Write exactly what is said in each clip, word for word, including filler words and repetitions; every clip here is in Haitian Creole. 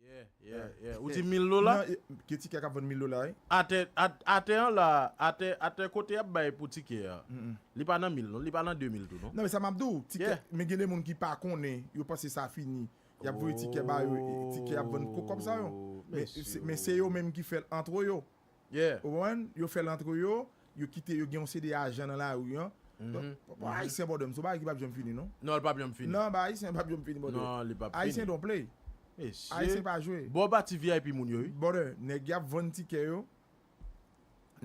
Yeah, yeah, yeah. Ou di mil dola? Gen tikè k ap vann mil dola, wi. Atè, at- atè an la, atè, atè kote y ap bay pou tikè a. Li pa nan mil non, li pa nan de mil tou non. Non, men sa m ap di w, tikè, men gen de moun ki pa konnen, yo panse sa fini. Y ap voye tikè ba yo, e tikè y ap vann pou kòb sa yo. Men se yo menm ki fè l antre yo. Ou konprann? Yo fè l antre yo, yo kite, yo gen yon seri de ajan nan lari an. Donk, pa Ayisyen bòdè m, se yon bagay ki p ap janm fini non. Non, li p ap janm fini. Non, ba Ayisyen p ap janm fini bòdè. Non, li p ap fini. Ayisyen don't play. Mesye. Ayisyen pa jwe. Bò pati V I P moun yo, wi. Bòdè, nèg y ap vann tikè yo.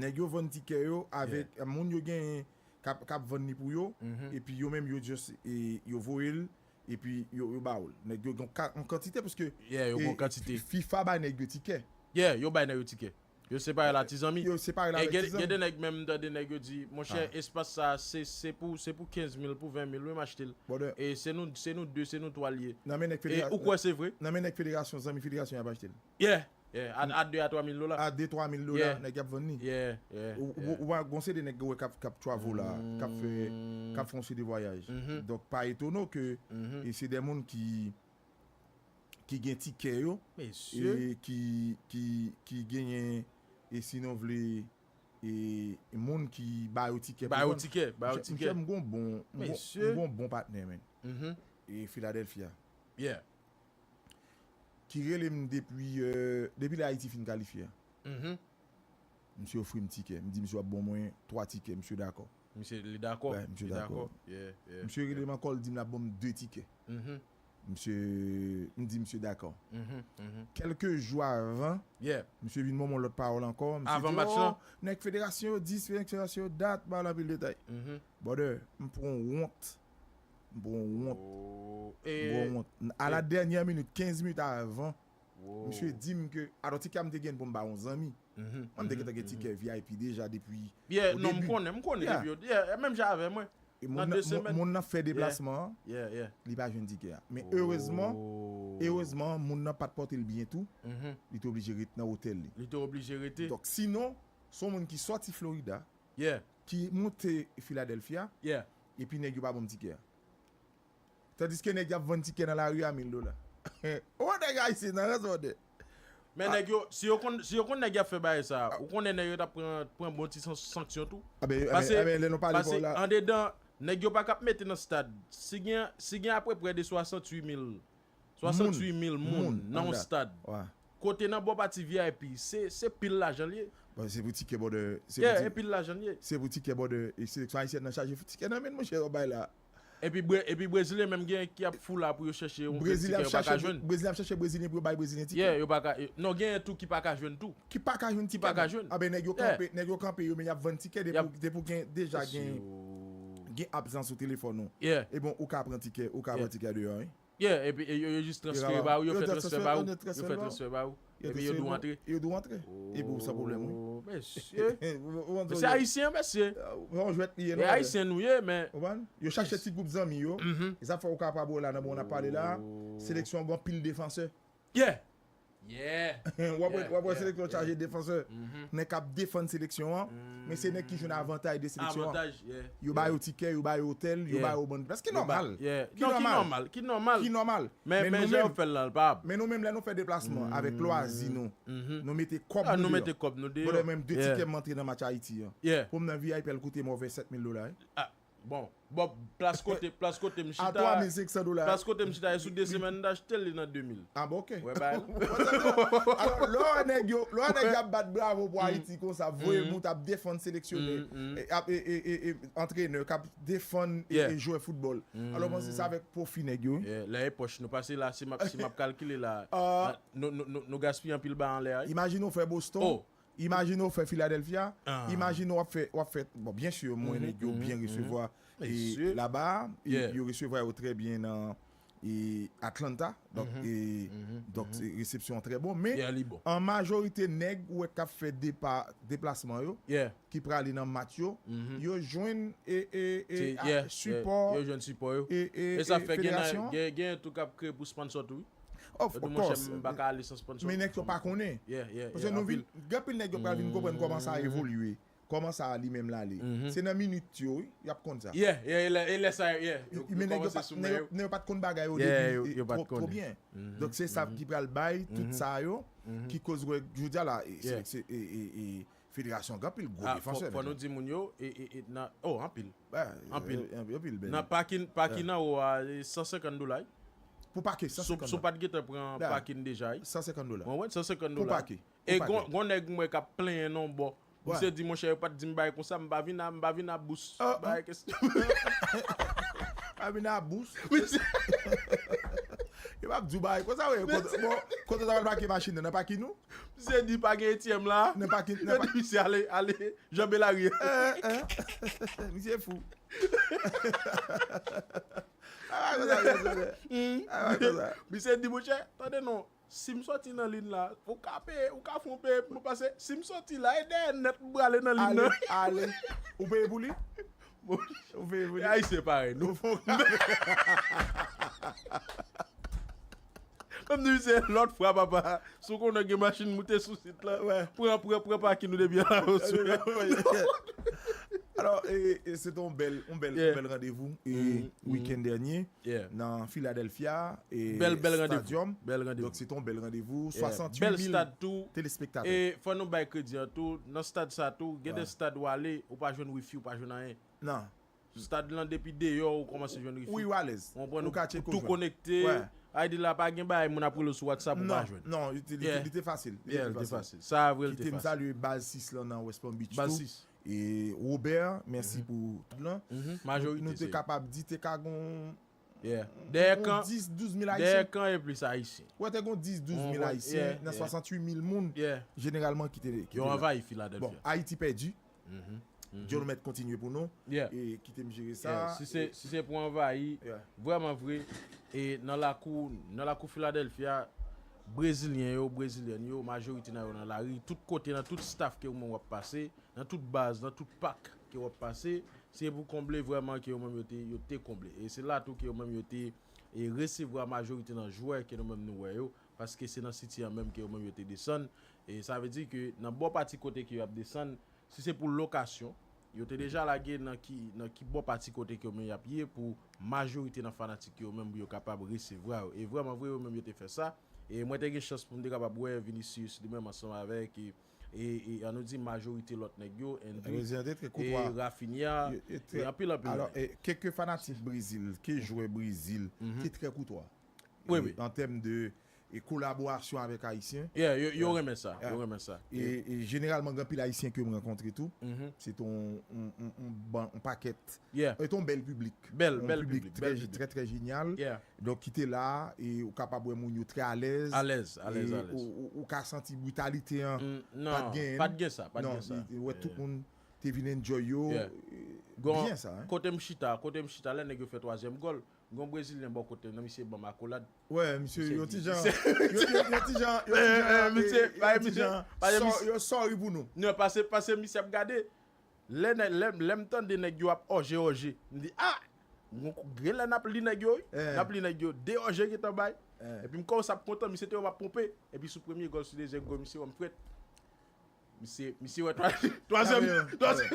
Nèg yo vann tikè yo avèk moun yo genyen k ap, k ap vann li pou yo. Epi yo menm yo just, e, yo voye l. Epi yo, yo ba w l. Nèg yo gen yon kantite paske, yeah, yo gen yon kantite. FIFA bay nèg yo tikè. Yeah, yo bay nèg yo tikè. Yo separe la ti zanmi. Yo separe la ti zanmi. Gen de nèg menm m tande nèg yo di, monchè, espas sa se, se pou, se pou kenz mil, pou ven mil, wi, m achte l. E se nou, se nou de, se nou twa l ye. E ou kwè se vre? Nan men nèg federasyon, zanmi federasyon y ap achte l. Yeah, yeah, a de a twa mil dola. A de twa mil dola, nèg y ap vann li. Yeah, yeah. Ou, ou, ou gon seri de nèg ou wè k ap, k ap travel la, k ap fè, k ap fè yon seri de vwayaj. Donk pa etone w ke, e se de moun ki ki gen tikè yo, e ki, ki, ki genyen, e si nou vle, e moun ki ba yo tikè pou vann. Ba yo tikè, ba yo tikè. Monchè, m gon bon, m gon, m gon bon patnè, men. E Philadelphia. Yeah. Ki rele m depi, euh, depi lè Ayiti fin kalifye a. Misye ofri m tikè. M di misye w ap ban mwen twa tikè, misye dakò. Misye, li dakò. Wè, misye dakò. Misye rele m ankò, l di m l ap ban m de tikè. Misye, m di misye dakò. Kèlke jou avan, misye vin ban m yon lòt pawòl ankò. Misye di, oh, nèg federasyon yo di, nèg federasyon yo dat, ba l anpil detay. Brother, m pran wont. M pran wont. M pran wont. A la dènyè minit, kenz minit avan, misye di m ke, alò, tikè a m te gen pou m ba yon zanmi. Mwen, m te gentan gen tikè V I P deja depi o debi. Yeah, non, m konnen, m konnen depi yo, yeah, menm jan avè mwen. Nan de semèn. Moun nan fè deplasman an, li pa jwenn tikè a. Men erezman, erezman, moun nan pa t pote l byen tou. Li te oblije ret nan otèl li. Li te oblije rete. Donk, sinon, se yon moun ki sòti Florida, ki moute Philadelphia, epi nèg yo pa ban m tikè a. Tandiske nèg y ap vann tikè nan lari a mil dola. Ou wè nèg ayisyen nan rans mòde. Men nèg yo, si yo konn, si yo konn nèg y ap fè bagay sa, ou konnen nèg yo t ap pran, pran bon ti san- sanksyon tou. Pase, pase andedan, nèg yo pa ka ap mete nan stad. Si gen, si gen apeprè de swasanntuit mil, swasanntuit mil moun nan yon stad. Kote nan bò pati V I P, se, se pil lajan l ye. Bon, se pou tikè, brother. Se pou ti- e pil lajan l ye. Se pou tikè, brother. E seleksyon ayisyèn nan chaje tikè nan men, monchè, yo bay la. Epi, epi Brezilyen menm gen ki ap fou la pou yo chèche yon tikè yo pa ka jwenn. Brezilyen ap chache Brezilyen pou yo bay Brezilyen tikè. Yeah, yo pa ka, non, gen tou ki pa ka jwenn tou. Ki pa ka jwenn tikè. Ki pa ka jwenn. Anben, nèg yo kanpe, nèg yo kanpe yo, men y ap vann tikè depi, depi gen, deja gen, gen absans sou telefòn ou. Ebyen, ou ka pran tikè, ou ka pran tikè deyò, wi. Yeah, epi yo, yo jis transfere ba ou, yo fè transfè ba ou, yo fè transfè ba ou. Epi yo di w antre. Yo di w antre. Epi ou san pwoblèm, wi. Oh, mesye. Mesye ayisyen, mesye. Yon jwèt li ye, non. E ayisyen nou ye, men. Yo chache ti gwoup zanmi yo. E sa fè ou ka pa bò la, nan bon, n ap pale la. Seleksyon an gen anpil defansè. Yeah. W ap wè, w ap wè seleksyon chaje defansè. Nèg k ap defann seleksyon an, men se nèg ki jwenn avantaj de seleksyon an. Yo ba yo tikè, yo ba yo otèl, yo ba yo bann. Paske ki nòmal. Ki nòmal. Ki nòmal. Men, men jan yo fè l la, l pa. Men nou menm, lè nou fè deplasman avèk lwazi nou, nou mete kòb nou deyò. Menm de tikè m antre nan match Ayiti an. Pou m nan V I P, l koute m ofè sèt mil dola, wi. Bon, bon, plas kote, plas kote m chita. A twa mil senk san dola. Plas kote m chita, e sou de semèn, m t achte li nan de mil. Ah, bon, ok. Wè, bay. Alò, lè w wè nèg yo, lè w wè nèg y ap bat bravo pou Ayiti konsa, voye bout, ap defann seleksyonè, e, ap, e, e, e, e, antrenè, k ap defann, e, e, jwè foutbòl. Alò, w panse se avèk pwofi nèg yo, wi. Lè e pòch nou pase la, si m ap, si m ap kalkile la, nou, nou, nou, nou gaspiye anpil ba anlè a, wi. Imajine w fè Boston. Imajine w fè Philadelphia, imajine w ap fè, w ap fè, bon, byen si, mwen, nèg yo byen resevwa, e, laba, e, yo resevwa yo trè byen nan, e, Atlanta, donk, e, donk, se resepsyon an trè bon, men, an majorite, nèg ou wè k ap fè depa, deplasman yo, ki prale nan match yo, yo jwenn, e, e, e, sipò, yo jwenn sipò yo. E, e, e sa fè gen, gen, gen tou k ap kreye pou sponsor tou, wi. Of course. Men nèg yo pa konnen. Paske nou vin, gen anpil nèg yo pral vin konprann kòman sa evolye. kòman sa li menm l ale. Se nan minit yo, wi, y ap konn sa. Yeah, yeah, e lè, e lè sa, yeah. Yo, yo Men nèg yo kòmanse pa- sou nèg men yo- yo. nèg yo pa t konn bagay yo Yeah, depi yo- e, yo pa t twò twò konnen. byen. Donk se sa ki pral bay tout sa yo ki koz wè jodi a la e, se- Yeah. se- e- e- e federasyon gen anpil gwo Ah, fò, defansè. fò nou di moun yo, e, e, e, nan, oh, anpil. Bah, anpil. euh, anpil bèl. Nan pakin, pakin nan ou a, e san senkant dola. Pou pake, Sou san senkant sou dola. pa t gentan pran Da. Pakin deja. San senkant dola. Mwen wè, san senkant Pou dola. pake. E Pou gon, pake. Gon nèg mwen k ap plenyen non bò. Ouais. Misye di, monchè, yo pa t di m bagay konsa, m pa vin a, m pa vin a bous. Ah, ah. Bagay kesyon. Pa vin a bous. Misye, Yo pa di w bagay konsa, wè. Kote, bon, kote w ta pral pake machin nan, nan pakin nou? Misye di pa gen etyèm la. Nan pakin, Yo nan di misye ale, ale, janbe lari. Eh, eh. Misye fou. Ah, konsa, konsa. Ah, konsa. Misye di, monchè, tande non, si m sòti nan liy la, ou ka peye, ou ka fè yon peye pou mwen pase, si m sòti la, e dèyè nèt m prale nan liy Ale, nan. Ale. Ou peye pou li? Bon, Ou peye pou li? Ayisyen parèy, nou. Menm nou se lòt fwa, papa. Si w konnen gen machin moute sou sit la, Ouais. pran, pran, pran pakin nou depi la. Alò, e, e, se te yon bèl, yon bèl, Yeah. yon bèl randevou e Mhm, wikenn dènye Yeah. nan Philadelphia e Bèl, bèl randevou. Stadium. Bèl randevou. Donk se te yon bèl randevou. Yeah. Swasantuit Bèl mil stad tou. Telespektatè. E fò nou bay kredi an tou, nan stad sa tou, gen de Ouais. stad ou ale, ou pa jwenn wifi, ou pa jwenn anyen. Non. Stad lan depi deyò ou kòmanse jwenn wifi. Wi, ou alèz. Ou konprann, Ou ka tcheke tou jwenn. Konekte. Ouais. Ay di la pa gen bagay, moun ap rele w sou WhatsApp ou pa Non, jwenn. non, li te, li te- Yeah. li te fasil. Li Yeah, te li te fasil. fasil. Sa vre, li Kite te m fasil. Salye baz sis lan nan West Palm Beach Baz tou. sis. E Robert, mèsi pou tout lan. Majorite Nou te se- kapab di te ka gon Yeah. Dèyè gon kan, dis, douz mil dèyè Ayisyen. Kan e plis Ayisyen. Wè te gon dis, douz mil Gon- Ayisyen yeah, nan yeah. Swasantuit mil moun Yeah. jeneralman ki te ki Yo te la. Anvayi Filadelfya. Bon, Ayiti pèdi. Dye nou mèt kontinye pou nou. Yeah. E kite m jere sa. Yeah, si se si se pou anvayi, Yeah. vrèman vre, e nan lakou nan lakou Filadelfya, Brezilyen yo, Brezilyèn yo, majorite nan yo nan lari, tout kote, nan tout staff ke ou menm w ap pase, nan tout baz, nan tout pak ke w ap pase, se pou konble vrèman ke yo menm yo te yo te konble. E se la tou ke yo menm yo te e resevwa majorite nan jwè ke nou menm nou wè yo, paske se nan City an menm ke yo menm yo te desann. E sa vle di ke nan bò pati kote ke y ap desann, si se pou lokasyon, yo te deja lage nan ki nan ki bò pati kote ke yo menm y ap ye pou majorite nan fanatik yo menm yo kapab resevwa yo. E vrèman vre yo menm yo te fè sa. E mwen te gen chans pou m te kapab wè Vinicius li menm ansanm avèk e, e, e an nou di majorite lòt nèg yo, Endrick, Brezilyen te trè e koutwa. Rafinha, Yo- yo e trè- anpil anpil. Alò, Nèg. E kèk fanatik Brezil, kèk jwè Brezil, te trè koutwa. Wi, E wi. An tèm de e kolaborasyon avèk Ayisyen. Yeah, yo, yo renmen sa, yo renmen sa. E, e jeneralman, gen anpil Ayisyen ke m rankontre tou. Se te yon, yon, yon, yon ban- yon pakèt. Yeah. E te yon bèl piblik. Bèl, Yon bèl piblik piblik, trè, bèl piblik. Trè, trè jenyal. Yeah. Donk, ki te la, e ou kapab wè moun yo trè alèz. Alèz, alèz, E alèz. ou, ou, ou ka santi britalite an. Mm, Pa non, t gen. Pa t gen sa, pa t Non, gen sa. Li- wè tout moun te vin enjoy yo. Yeah. E, Gon- Byen sa, hein? Kote m chita, kote m chita, lè nèg yo fè twazyèm gòl, gon Brezilyen bò kote m nan, misye ban m akolad. Wè, misye, Misye yo di- ti jan, misye- yo, yo, yo ti jan, yo Eh, ti eh, jan, misye, eh, pa yo ti misye, jan, pa sò- misye. Yo sorry pou nou. Non, pase, pase misye ap gade. Lè, nè- lè, lè m tande nèg yo ap òje, òje, m di, ah! Gon kou- gen lè n ap li nèg yo, wi. Eh. N ap li nèg yo, de òje gentan bay. Eh. Epi m kòmanse ap kontan, misye te wè m ap ponpe. Epi sou premye gòl, sou dezyèm gòl, misye wè m frèt. Misye, misye wè twa- twazyèm, Ah, wi, wi. twazyèm,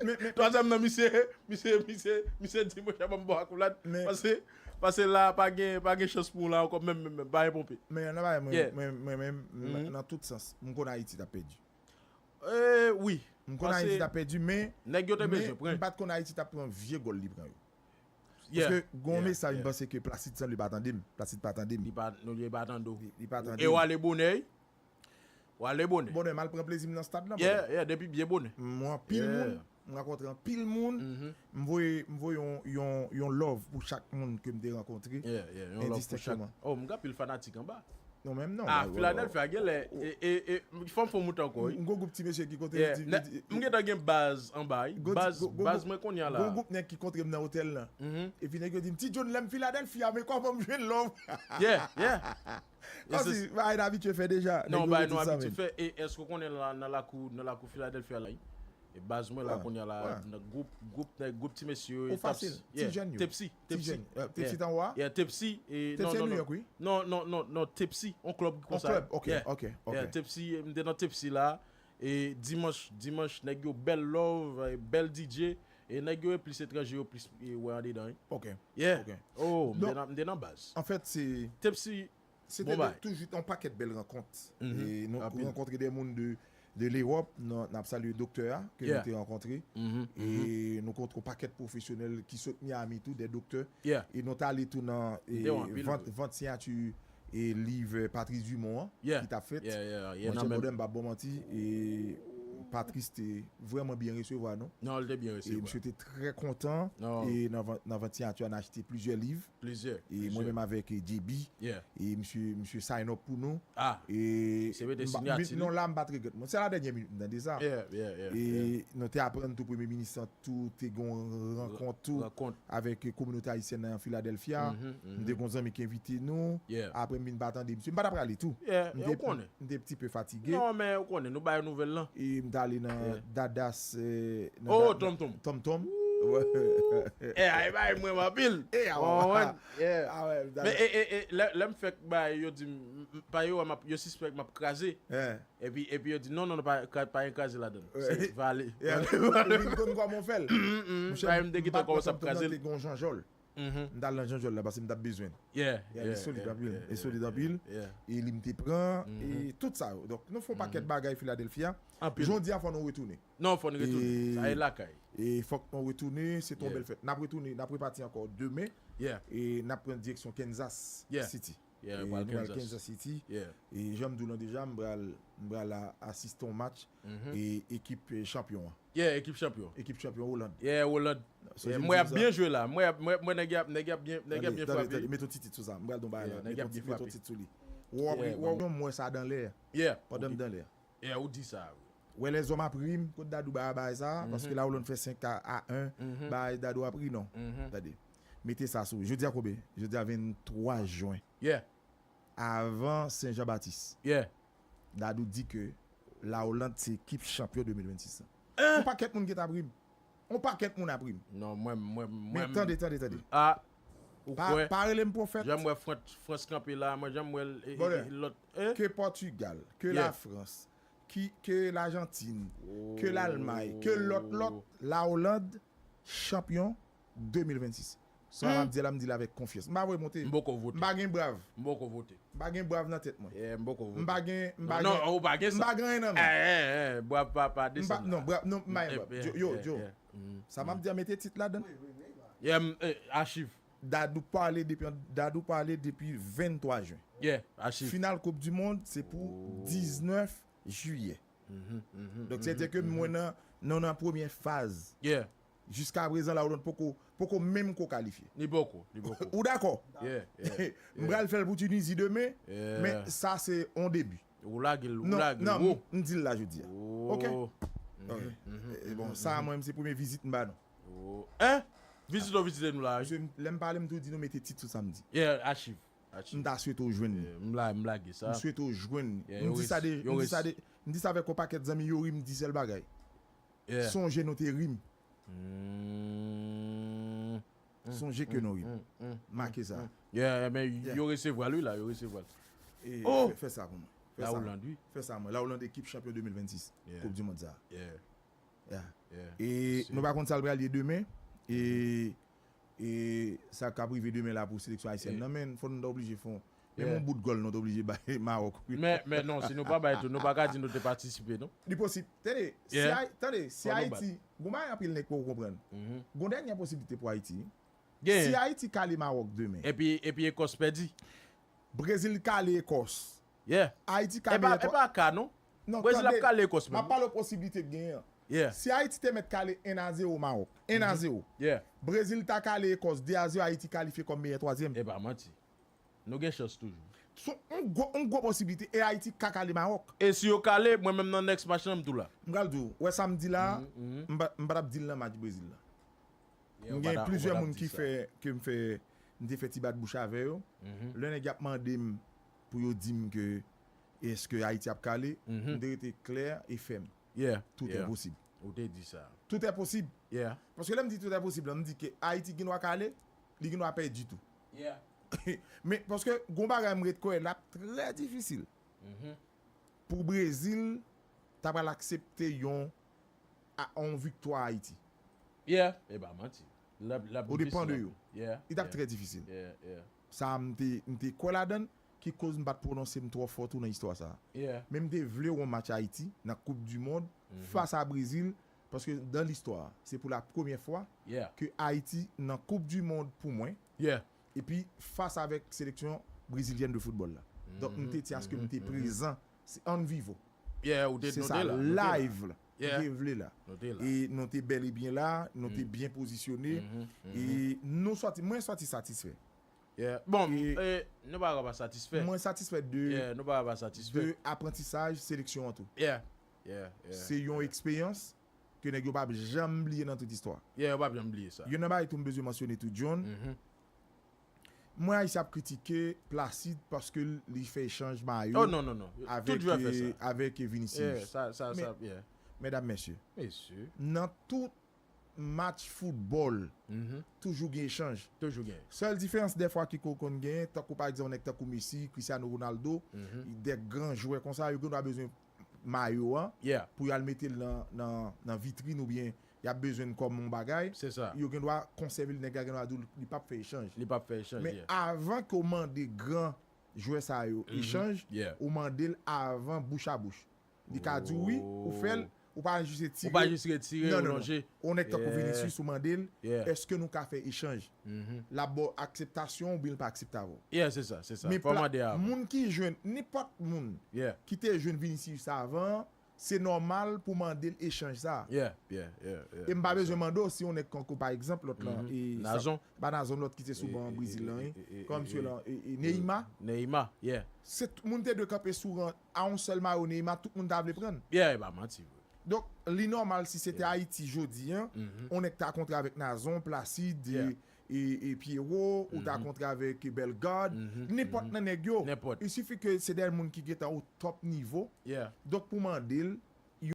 Men, men, twazyèm nan misye, misye, misye, misye di, monchè, ban m bò akolad. Men- Pase, pase la, pa gen, pa gen chans pou w la ankò, menm, menm, menm, pa gen ponpe. men nan bagay, mwen, Yeah. mwen, mwen menm, Mhm. nan tout sans, m konn Ayiti t ap pèdi. Eh, wi. M konn Pase Ayiti t ap pèdi, men, nèg yo te men bezwen pran. M pa t konn Ayiti t ap pran vye gòl li pran yo. Yeah. Paske gon Yeah, mesaj, m yeah. Panse ke Placide Sanlou pa tande m. Placide pa tande m. Li pa, nou, li pa tande w. Li, li pa tande E w m. Ale bonè, wi. W ale bonè. Bonè, m al pran plezi m nan stad lan. Yeah, yeah, depi byen bonè. M wè anpil Yeah. Moun, m rankontre anpil moun. Mhm. M voye, m voye yon, yon, yon love pou chak moun ke m te rankontre. Yeah, yeah, yon love pou chak. Endistenkteman. Oh, m gen anpil fanatik anba. Non, menm non. Ah, Wè, wè, Philadelphia gen lè, e, e, e, fò m fè w moute ankò, wi. M gon gwoup ti mesye ki kontre Yeah, di- nè- di- m gentan gen baz anba, wi. gon- Baz, gon- gon baz gwoup- mwen konnen la. Gon gwoup nèg ki kontre m nan otèl lan. Mhm. Epi nèg yo di m, "Ti John, lè m Philadelphia, men kòman m jwenn love?" Yeah, yeah. Kòmsi bagay n abitye fè deja. Non, Nèg yo bay di nou sa, abitye men. Fè. E èske w konnen la, nan lakou, nan lakou Philadelphia la, wi? E baz mwen la Wè, kounye a la, wè. Nan gwoup, gwoup, nèg, gwoup ti mesye yo, Ou e Tops. Fasil, ti Yeah. jèn yo. Tepsi, Ti Tepsi. jèn. Euh, Tepsi Yeah. t anwo a? Yeah, Tepsi. E, Tepsi non, an non, New non. York, wi. Non, non, non, non, Tepsi, on klub On konsa. klub, ok, Yeah. ok, ok. Yeah, Tepsi, m te nan Tepsi la. E dimanch, dimanch, nèg yo bèl love, e bèl D J, e nèg yo e plis etranje yo plis e wè andedan, wi. Ok. Yeah. Ok. Oh, m te Donk- nan- m te nan baz. An fèt, se Tepsi, se Bon te bagay. Toujou yon pakèt bèl rankont. Mhm. E nou Anpil. Rankontre de moun de, de Lewòp, n ap salye doktè a, ke Yeah. nou te rankontre. Mhm, E nou kontre yon pakèt pwofesyonèl ki sot Miami tou, de doktè. Yeah. E nou t ale tou nan e, Te anpil, vant, wi. vant siyati e liv e, Patrice Dumont an, Yeah. ki t ap fèt. Yeah, yeah, yeah, Monchè nan menm. Modèm, m p ap ba w manti, e Patrice te vrèman byen resevwa nou. Non, li te byen E resevwa. Misye te trè kontan. Non. E nan van- nan vant siyati a, n achte plizyè liv. Plizyè. E mwen menm avèk e, J B, Yeah. e misye, misye sign up pou nou. Ah. E Se mete m pa- siyati mi- li. Non, la, m pa t regrèt. Mwen, se la dènyè minit m tande sa. Yeah, yeah, yeah. E nou te aprann tou premye minis lan tou te gen yon rankont tou Rankont. Avèk kominote ayisyèn nan Filadèlfya. Mhm, mhm. M te gon zanmi ki envite nou. Yeah. Apre m vin pa tande misye. M pa t ap prale tou. Yeah, M yeah, te- ou konnen. M te pti pe fatige. Non, men ou konnen, nou bay nouvèl lan. E m t ale nan Yeah. Dadas. Eh, nan Oh, Da- Tom Tom. Tom Tom. Eh, ay bay mwen anpil. Eh, a Bon, wè. Yeah. A wè, m t Men, ale- e, e, e, lè, lè m fèk bay, yo di m, m, pa yo, m ap- yo sispèk m ap kraze. Eh. Epi, epi yo di, non, non, non, pa, pa, pa gen kraze ladan. Ouais. Se vale. Yeah. Ou vin konn kòman w fè l. Mm, Monchè, pa m te gentan m pa- kòmanse ap Tom Tom nan kraze l. Te gon janjòl. Mhm. M t al nan janjòl la, paske m t ap bezwen l. Yeah, Yeah, yeah, li solid yeah, anpil. yeah, Li solid yeah, anpil. Yeah. E li m te pran. Mhm. E tout sa yo. Donk, nou fè yon pakèt bagay Filadèlfya. Anpil. Jodi a fò nou retounen. Non, fò n retounen. E- Sa e lakay. E fòk nou retounen. Se ton Yeah. Bèl fèt. N ap retounen, n ap repati ankò demen. Yeah. E n ap pran direksyon Kansas Yeah. City. Yeah, E pral nou pral Kansas. Kansas City. Yeah. E jan m di w lan deja, m pral, m pral a- asiste yon match. Mhm. E ekip eh, chanpyon an. Yeah, ekip chanpyon. Ekip chanpyon Oland. Yeah, Oland. So, Yeah, je mwen di ap sa. Byen jwe la. Mwen ap, mwen, mwen nèg y ap, nèg y ap byen, nèg y ap byen frape. Met yon ti tit sou sa. M pral don bagay Yeah, la. nèg y ap Met byen yon ti- met yon frape. tit sou li. Wè, Yeah, wè, wè, mwen sa dan lè. Yeah. Pandan m dan lè. Yeah, ou di sa, wi. Wè lèzòm ap ri m, kot Dadou ba bagay sa, paske la Oland fè senk a en, Mhm. bagay Dadou ap ri non. Mhm. Tande. Mete sa sou. Jodi a konbyen? Jodi a venntwa jen. Yeah. Avan Sen Jan Batis. Yeah. Dadou di ke la Oland se ekip chanpyon de mil vennsis lan. Hein? Yon pakèt moun ki t ap ri m. Yon pakèt moun ap ri m. Non, mwen, mwen, mwen. Men tande, tande, tande. Ah, ou Pa, kwè? Pa rele m pwofèt. Jan m wè Frans, Frans kanpe la, mwen, jan m wè l, e, Brother, e, lòt, eh? Ke Pòtigal, ke Yeah. Lafrans, ki, ke Lajantin, ke Lalmay, ke lòt, lòt, la Oland, chanpyon de mil vennsis. Sa m ap di la, m di l avèk konfyans. M pa voye monte. M poko vote. M pa gen brav. M poko vote. M pa gen brav nan tèt mwen. Yeah, m poko vote. M pa gen, m pa Non, gen, ou pa gen m sa. pa gen anyen nan men. Eh, eh, eh, bwa pa, pa M pa, desann non, la. brav, non, m pa gen Eh, brav. eh, Yo, yo, eh, yo. eh, mm. Sa m ap di a mete tit ladan. Yeah, m, eh, achiv. Dadou pale depi, Dadou pale depi venntwa jen. Yeah, achiv. Final Koup di Mond, se pou diznèf jiyè. Mhm, mhm, Donk, se te ke mwen nan, nan, nan premyè faz. Yeah. Jiska prezan la, ou poko, poko menm ko kalifye. Li poko, li poko. Ou dakò? Yeah, yeah. M pral fè l pou Tinizi demen, Yeah. Men sa se yon debi. Ou lage l, ou Non, lage l. non, Wo. M, m di l la jodi a. Oh. Ok? Mhm, Ok. mhm, E bon, mhm, sa mhm. Mwen, se premye vizit m ba nou. Oh. Hein? Vizit ou vizite nou la, wi. Paske m, lè m pale, m tou di nou mete tit sou sa m di. Yeah, achiv. Achiv. M ta swete w jwenn li. Yeah, m la, m lage sa. M swete w jwenn li. Yeah, M yo di sa res- de, yo m di res- sa de, m di sa avèk yon pakèt zanmi, yo ri m di sèl bagay. Yeah. Sonje nou te ri m. Mm. Sonje ke nou ri m. Mm, mm, Make sa. mm. Yeah, men Yeah. Yo resevwa l, wi, la, yo resevwa l. E Oh! Fè, fè sa pou mwen. Fè La sa. Oland, wi. Fè sa mwen. La Oland ekip chanpyon de mil vennsis. Yeah. Koup di mond sa. Yeah. Yeah. Yeah. E Se- nou pa konn sa l pral ye demen. E, e sa k ap rive demen la pou seleksyon ayisyèn E- nan, men fò nou ta oblije fè yon. Men Yeah. yon bout gòl nou ta oblije bay Mawòk, wi. Men, men non, si nou pa bay tou, nou pa ka di nou te patisipe, non. Li posib. Tande, si Yeah. Ay- tande, si Fò nou Ayiti, gon bagay anpil nèg poko konprann. Mhm. Gon dènyè posiblite pou Ayiti. Si Gen. Ayiti kale Mawòk demen, Epi, epi Ekòs pèdi. Brezil kale Ekòs. Yeah. Ayiti E kale pa, e Ekòs. Pa ka, non. Non, Brezil ap tande, kale Ekòs m ap menm. Pale w posiblite k genyen an. Yeah. Si Ayiti te mèt kale en a zewo Mawòk, en a zewo. Yeah. Brezil ta kale Ekòs de a zewo, Ayiti kalifye kòm meyè twazyèm. E pa manti. Nou gen chans toujou. Se yon gwo, yon gwo posiblite e Ayiti ka kale Mawòk. E si yo kale, mwen menm nan next match lan, m tou la. M pral di w, wè sa m di la, Mhm, mhm. m pa, m pa t ap di l nan match Brezil la. Yeah, M ou gen pa ta- plizyè ou pa ta moun di ki sa. Fè, ke m fè, m te fè ti bat bouch avè yo. Mhm. Lè nèg y ap mande m pou yo di m ke èske Ayiti ap kale, Mhm. M te rete klè e fèm. Yeah. Tout Yeah. Est possible. Ou te di sa. Tout est possible. Yeah. Paske lè m di tout est possible, m di ke Ayiti gen dwa kale, li gen dwa pèdi tou. Yeah. Men paske gon bagay m ret kwè, l ap trè difisil Mhm. pou Brezil ta pral aksepte yon a- yon viktwa Ayiti? Yeah, e pa manti. L ap, l ap Au dépend de difisil yo. Anpil. Yeah, Li t ap yeah, trè difisil. Yeah, yeah. Sa m te m te kwè ladan l, ki koz m pa t pwononse m twò fò tou nan istwa sa. Yeah. Men m te vle wè yon match Ayiti nan Koup di Mond fas a Brezil, paske dan listwa, se pou la premyè fwa Yeah. ke Ayiti nan Koup di Mond pou mwen, Yeah. epi fas avèk seleksyon brezilyèn de foutbòl la. Donk, m te di aske m te prezan, se an vivo. Yeah, ou te Se nou sa, te la. Nou te la. Live la. Yeah. Te vle la. Nou te la. E nou te bèl e byen la, nou te byen pozisyone. E nou sòti, mwen sòti satisfè. Yeah. Bon, E- e, nou pa ka pa satisfè. Mwen satisfè de, Yeah, nou pa ka pa satisfè. de aprantisaj seleksyon an tou. Yeah. Yeah, yeah. Se yon eksperyans ke nèg yo p ap janm bliye nan tout istwa. Yeah, yo p ap janm bliye sa. Youn nan bagay tou m bezwen mansyone tou, John. Mwen Ayisyen ap kritike Placide paske li fè echanj mayo Oh non, non, non. Tout avèk, jwè fè sa. eh, avèk Vinicius. Yeah, sa, sa, Men- sa, yeah. Medam, mesye, Mesye. nan tout match foutbòl, Mhm. toujou gen echanj. Toujou gen. Sèl diferans dèfwa ki ko konn gen, tankou pa egzanp, nèg tankou Messi, Cristiano Ronaldo, de gran jwè konsa, yo gen dwa bezwen mayo an Yeah. pou y al mete l nan, nan, nan vitrin oubyen y ap bezwen l kòm yon bagay. Se sa. Yo gen dwa konsève l, nèg la gen dwa di w li p ap fè echanj. Li p ap fè echanj. Men Yeah. Avan ke w mande gran jwè sa yo echanj, Yeah. ou mande l avan bouch a bouch. Li ka di w wi, ou fè l, ou pa jis retire. Ou pa jis retire, Non, ou non, non. lonje. Ou nèg tankou Yeah. Vinicius, ou mande l, Yeah. èske nou ka fè echanj? Mhm. L ap ba w akseptasyon oubyen l pa aksepte avè w. Yeah, se sa, se sa. Men Fò pla- mande avan. Moun ki jwenn, nenpòt moun Yeah. ki te jwenn Vinicius avan, se nòmal pou mande l echanj sa. Yeah, yeah, yeah, yeah. E m pa bezwen mande w si yon nèg kankou, pa egzanp, lòt lan, Mhm. e, sa- Nazon. Pa Nazon, lòt ki te sou E, ban e, Brezil lan, e, e, e, e, kòm e, misye e, lan, e, e, Neymar. Neymar, yeah. Se t- moun te dwe kanpe sou ran a yon sèl mayo Neymar, tout moun ta vle pran. Yeah, e pa manti, vre. Donk, li nòmal si se te Yeah. Ayiti jodi an, Mhm. on nèg ta kontre avèk Nazon, Placide, Yeah. e, e, e Pierrot, ou ta Mhm. kontre avèk Bellegarde, Mhm, nenpòt mhm. Nan nèg yo. Nenpòt. Il suffit ke se dè moun ki gentan o top nivo. Yeah. Donk, pou mande l,